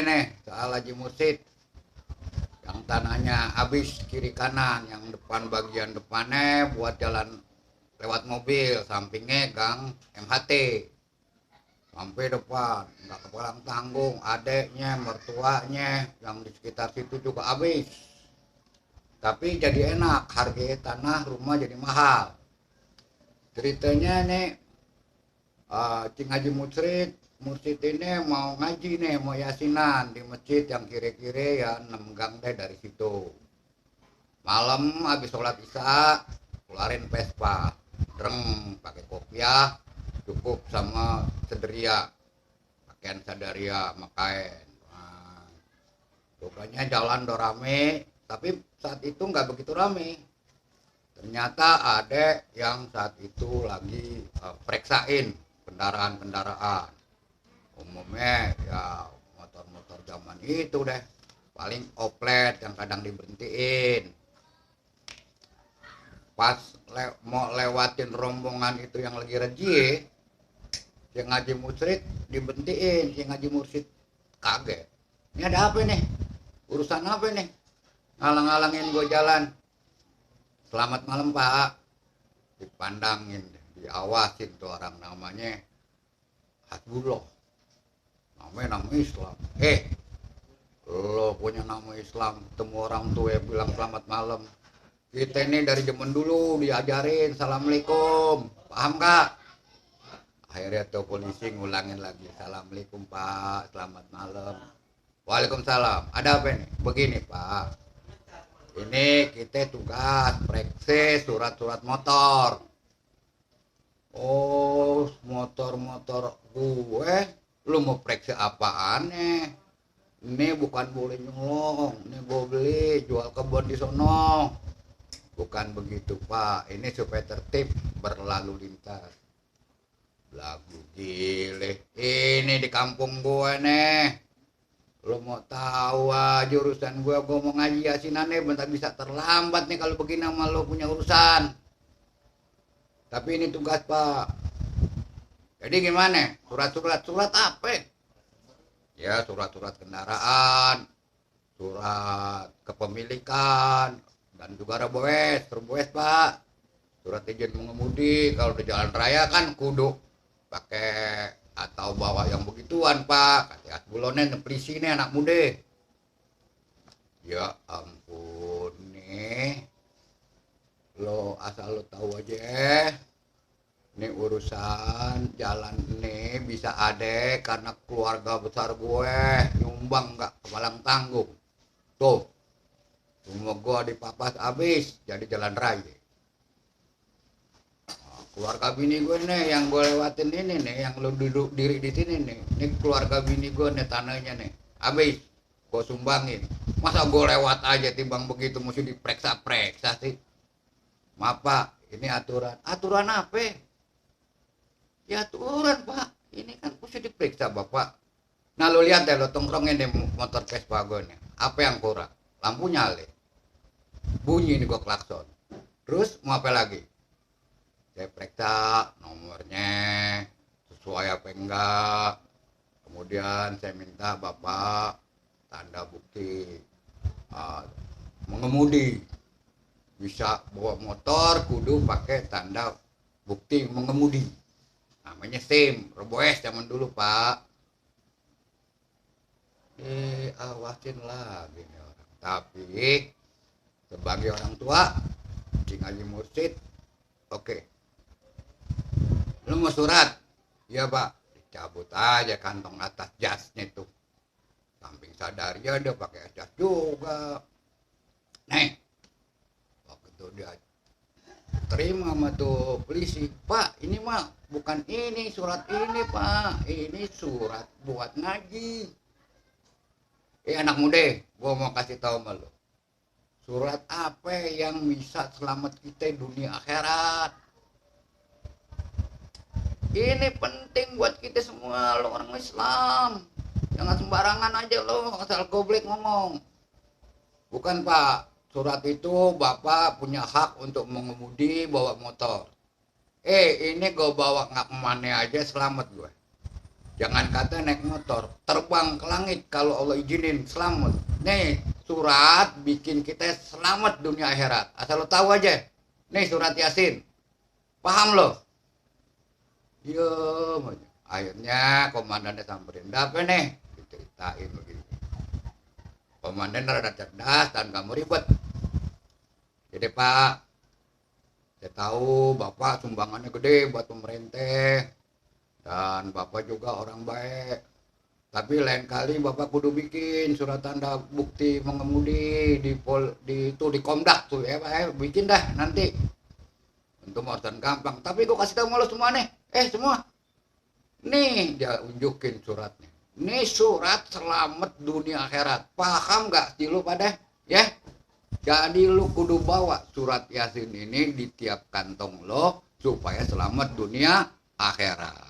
nih soal Haji Mursid yang tanahnya habis kiri kanan, yang depan bagian depannya buat jalan lewat mobil, sampingnya gang MHT sampai depan, nggak kepalang tanggung, adeknya, mertuanya yang di sekitar situ juga habis. Tapi jadi enak, harga tanah rumah jadi mahal. Ceritanya nih, Cing Haji Mursid ini mau ngaji nih, mau yasinan di masjid yang kiri-kiri ya 6 gang deh dari situ. Malam habis sholat isya, keluarin Vespa, dreng pakai kopiah, cukup sama sederia, pakaian sadaria sama kain. Nah, rupanya jalan do rame, tapi saat itu nggak begitu rame. Ternyata ada yang saat itu lagi periksain kendaraan-kendaraan. Umumnya ya motor-motor zaman itu deh, paling oplet yang kadang diberhentiin. Pas mau lewatin rombongan itu yang lagi rejie, Cing Haji Mursid diberhentiin. Cing Haji Mursid kaget, ini ada apa nih, urusan apa nih, ngalang-ngalangin gue jalan. Selamat malam Pak, dipandangin, diawasin tuh orang, namanya Hasbullah, namanya nama Islam. Lo punya nama Islam, ketemu orang tua bilang selamat malam. Kita ini dari zaman dulu diajarin assalamualaikum, paham kak? Akhirnya tuh polisi ngulangin lagi, assalamualaikum Pak, selamat malam. Waalaikumsalam, ada apa nih? Begini Pak, ini kita tugas periksa surat-surat motor. Oh, motor-motor gue, lu mau periksa apaan nih? Ini bukan boleh nyolong, ini gue beli, jual kebun di sono. Bukan begitu Pak, ini supaya tertib berlalu lintas. Lagu gile, ini di kampung gue nih. Lo mau tahu jurusan gue mau ngaji yasinan nih, bentar bisa terlambat nih kalau begini sama lo punya urusan. Tapi ini tugas Pak. Jadi gimana? Surat apa? Ya surat-surat kendaraan, surat kepemilikan, dan juga terboes Pak. Surat izin mengemudi, kalau di jalan raya kan kudu pakai atau bawa yang begituan Pak. Kata bulonen polisi nih anak muda. Ya ampun nih, lo asal lo tahu aja, ini urusan jalan ini bisa ada karena keluarga besar gue nyumbang nggak kepalang tanggung. Tuh, rumah gue dipapas habis jadi jalan raya. Keluarga bini gue nih yang gue lewatin ini nih, yang lo duduk diri di sini nih, ini keluarga bini gue nih, tanahnya nih habis gue sumbangin. Masa gue lewat aja timbang begitu mesti diperiksa-periksa sih? Maaf Pak, ini aturan apa? Ya aturan Pak, ini kan mesti diperiksa Bapak. Nah lo lihat deh, lo tongkrongin deh motor Vespa gue nih, apa yang kurang? Lampu nyala, bunyi nih gue klakson, terus mau apa lagi? Saya periksa nomornya sesuai apa enggak, kemudian saya minta Bapak tanda bukti mengemudi. Bisa bawa motor kudu pakai tanda bukti mengemudi, namanya SIM, roboes zaman dulu Pak. Awasin lagi nih orang. Tapi sebagai orang tua Cing Haji Mursid, oke. Lu mau surat? Iya Pak, dicabut aja kantong atas jasnya tuh. Samping sadaria dia pakai jas juga. Nih, waktu itu dia terima sama tuh polisi, Pak ini mah bukan ini surat ini Pak, ini surat buat ngaji. Anak muda, gua mau kasih tahu sama lo, surat apa yang bisa selamat kita dunia akhirat. Ini penting buat kita semua, lo orang Islam. Jangan sembarangan aja lo, asal goblek ngomong. Bukan Pak, surat itu Bapak punya hak untuk mengemudi bawa motor. Ini gue bawa nggak kemana aja selamat gue. Jangan kata naik motor, terbang ke langit kalau Allah izinin selamat. Nih surat bikin kita selamat dunia akhirat. Asal lo tahu aja. Nih surat Yasin. Paham lo? Iya. Akhirnya komandannya samperin. Apa nih? Diceritain begini. Komandan rada cerdas dan gak mau ribet. Jadi Pak, saya tahu Bapak sumbangannya gede buat pemerintah. Dan Bapak juga orang baik. Tapi lain kali Bapak kudu bikin surat tanda bukti mengemudi di Komdak tuh ya Pak. Bikin dah nanti. Untuk urusan gampang. Tapi gue kasih tahu malu semua nih. Semua. Nih dia unjukin suratnya. Ini surat selamat dunia akhirat. Paham gak sih lu pada? Ya. Jadi lu kudu bawa surat Yasin ini di tiap kantong lo supaya selamat dunia akhirat.